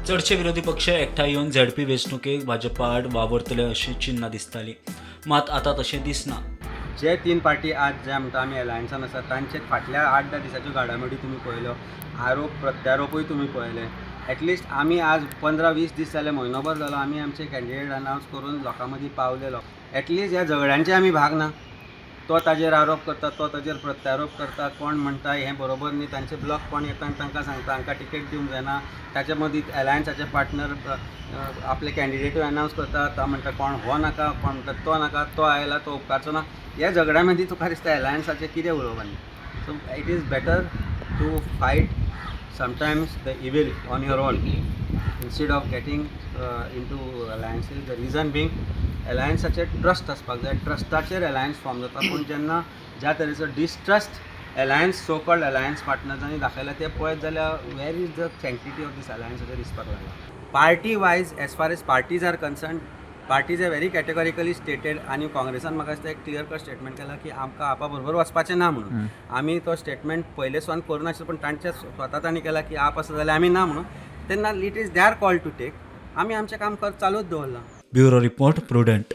चडशे विरोधी पक्ष एकठांय येवन झेडपी वेंचणुकेक भाजपा आड वावुरतले अशी चिन्नां दिसतालीं, मात आतां तशें दिसना. जे तीन पार्टी आज जे म्हणटा आमी एलायन्सान आसा, तांचे फाटल्या 8-10 दिसाच्यो घडामोडी तुमी पळयल्यो, आरोप प्रत्यारोपूय तुमी पळयले. एटलिस्ट आमी आज 15-20 दीस जाले, म्हयनोभर जालो, आमी आमचे कॅन्डिडेट अनावन्स करून लोकां मदीं पावलेलो. एटलिस्ट ह्या झगड्यांचे आमी भाग ना. तो ताजेर आरोप करता, तो ताजेर प्रत्यारोप करता, कोण म्हणटा हें बरोबर न्ही, तांचे ब्लॉक कोण येता आनी तांकां सांगता हांकां टिकेट दिवंक जायना. ताच्या मदीं एलायन्साचे पार्टनर आपले कॅन्डिडेटूय अनावन्स करता. तो म्हणटा कोण हो नाका, कोण म्हणटा तो नाका, तो आयला तो उपकारचो ना. ह्या झगड्या मदीं तुका दिसता एलायन्साचें कितें उलोवप आनी. So it is better to fight sometimes the evil on your own instead of getting into alliances. The reason being, अलायन्साचेर trust आसपाक जाय, ट्रस्टाचेर अलायन्स फॉर्म जाता. पूण जेन्ना ज्या तरेचो distrust alliance, so called alliance पार्टनर्सांनी दाखयला तें पळयत जाल्यार where is the sanctity of this alliance अशें दिसपाक लागला. Party wise, as far as parties are concerned, parties are very categorically stated आनी काँग्रेसान म्हाका दिसता एक क्लियर कट स्टेटमेंट केला की आमकां आपा बरोबर वचपाचें ना म्हणून. आमी तो स्टेटमेंट पयले सावन करूं नाशिल्लो, पूण तांच्या स्वता तांणी केला की आप आसा जाल्यार आमी ना म्हणून. तेन्ना it is their call to take. आमी आमचें काम कर चालूच दवरलां. Bureau report, prudent.